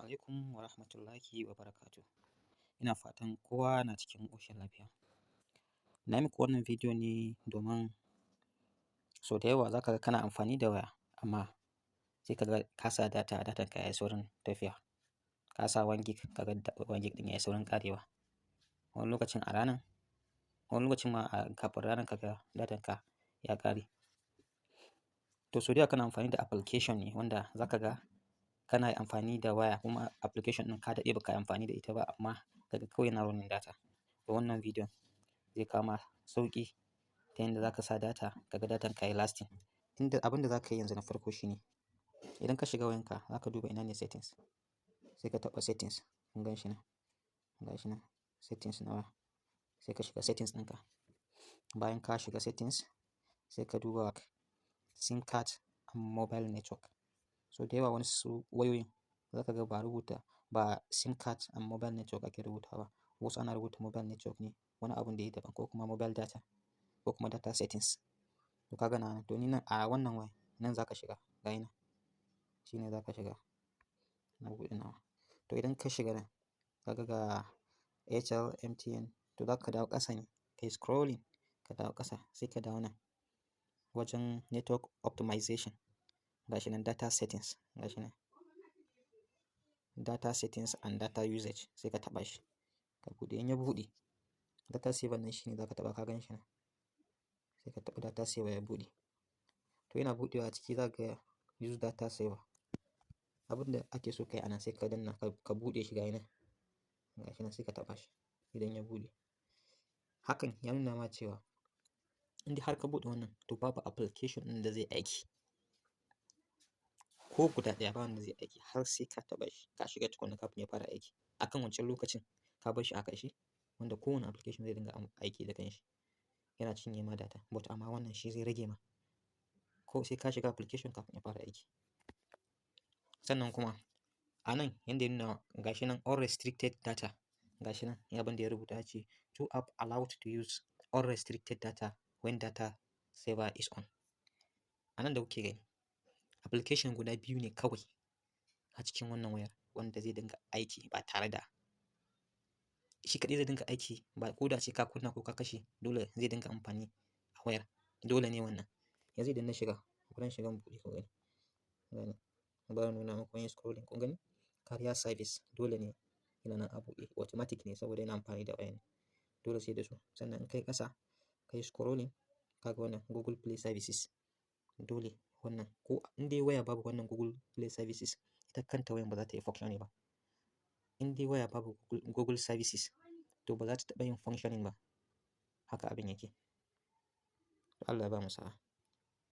Alaikum wa rahmatullahi wa barakatuh. Ina fatan kowa na cikin ƙoshin lafiya. Na yi muku wannan bidiyo ne domin sau da yawa za ka ga kana amfani da waya, amma sai ka ga ka sa data, datan ka ya yi saurin tafiya. Ka sa 1 gig, ka ga 1 gig ɗin ya yi saurin ƙarewa. Wani lokacin a ranan, wani lokacin ma kafin ranan ka ga datan ka ya ƙare. To, sau da yawa kana amfani da application ne wanda za ka ga kana amfani da waya, kuma application ɗin ka daɗe ba ka yi amfani da ita ba, amma kaga kawai yana running data. To, wannan bidiyon zai kawo ma sauƙi ta yanda za ka sa data ka ga datan ka yayi lasting. Inda abin da za ka yi yanzu na farko shine, idan ka shiga wayanka, za ka duba ina ne settings, sai ka taɓa settings. Kun gan shi nan, ga shi nan settings na waya. Sai ka shiga settings ɗinka. Bayan ka shiga settings, sai ka duba SIM card and mobile network. So da yawa wasu wayoyin za ka ga ba rubuta ba SIM card and mobile network ake rubutawa. Wasu ana rubuta mobile network ne, wani abun da yayi daban, ko kuma mobile data, ko kuma data settings. To, ka ga nan, to ni nan a wannan wayan nan za ka shiga, ga yi nan. Shi ne za ka shiga. Na buɗe nawa. To, idan ka shiga nan, ka ga ga Airtel, MTN, to za ka dawo ƙasa ne, ka yi scrolling ka dawo ƙasa, sai ka dawo nan wajen network optimization. Ga shi nan data settings, ga shi nan. Data settings and data usage, sai ka taɓa shi. Ka buɗe, in ya buɗe, data saver nan shine za ka taɓa, ka gan shi nan. Sai ka taɓa data saver ya buɗe. To, yana buɗewa, a ciki za ka ga use data saver. Abin da ake so ka yi a nan, sai ka danna ka buɗe shi, ga yi nan. Ga shi nan, sai ka taɓa shi idan ya buɗe. Hakan ya nuna ma cewa in dai har ka buɗe wannan, to babu application ɗin da zai aiki. Ko guda ɗaya ba wanda zai aiki har sai ka taɓa shi, ka shiga tukuna kafin ya fara aiki. Akan wancan lokacin ka bar shi a kashe, wanda kowane application zai dinga aiki da kanshi. Yana cinye ma data. But amma wannan shi zai rage ma. Ko sai ka shiga application kafin ya fara aiki. Sannan kuma a nan yanda ya nuna, ga shi nan unrestricted data. Ga shi nan abin da ya rubuta, ya ce "Two app allowed to use unrestricted data when data saver is on." A nan da kuke gani, application guda biyu ne kawai a cikin wannan wayar wanda zai dinga aiki ba tare da shi kaɗai zai dinga aiki ba, ko da ce ka kunna ko ka kashe, dole zai dinga amfani a wayar. Dole ne wannan. Yanzu idan na shiga, bari in shiga in buɗe ku gani. Gani. Bari in nuna muku yin scrolling, kun gani? Carrier service dole ne yana nan a buɗe, automatic ne saboda yana amfani da wayar ne. Dole sai da su. Sannan in kai ƙasa, ka yi scrolling, ka ga wannan Google Play Services. Dole wannan, ko in dai waya babu wannan Google Play Services, ita kanta wayan ba za ta yi functioning ba. In dai waya babu Google Services, to ba za ta taɓa yin functioning ba. Haka abin yake. Allah ya bamu sa'a.